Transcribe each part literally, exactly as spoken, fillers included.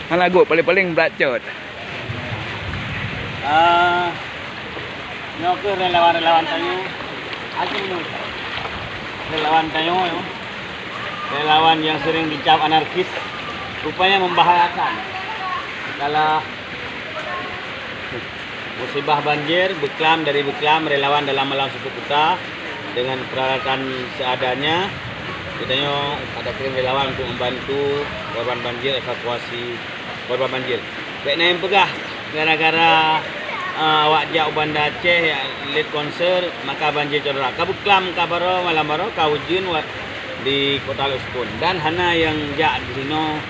Hana gok, paling-paling brat cot. Ah, nyoe keuh relawan-relawan tanyoe. Aji nyoe. Relawan tanyoe, relawan yang sering dicap anarkis, rupanya membahayakan. Dalam musibah banjir, Beklam, dari Beklam, relawan dalam malam satu kota dengan peralatan seadanya. Geutanyoe ada kirim relawan untuk membantu korban banjir, evakuasi korban banjir. Bèk na nyang peugah gara-gara, eh, awak jak u Banda Aceh jak lét konser, maka banjir cedera. Ka Beklam, ka baroe, malam baroe, ka ujeuen wat di Kota Lhoksukon. Dan hana nyang jak di sinoe,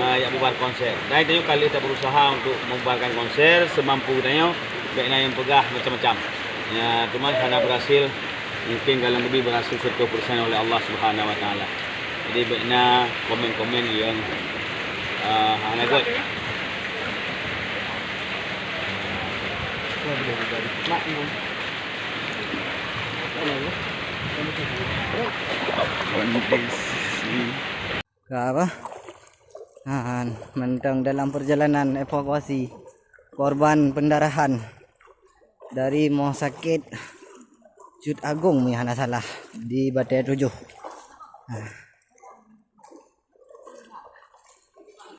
eh, jak bubar konser. Dan tanyoe ka lheueh taberusaha untuk membubarkan konser semampu tanyoe, bèk na nyang peugah macam-macam. Ya, teuma hana berhasil, mungkin ka lheueh berhasil seratus persen oleh Allah Subhanahu Wa Taala. Jadi, bèk na komen-komen nyang, eh, hana gèt. Kondisi. Ka apa? Han, mantong dalam perjalanan evakuasi korban pendarahan dari Rumah Sakit Cut Agung, meunyo hana salah, di Batèe Tujoh. Ha.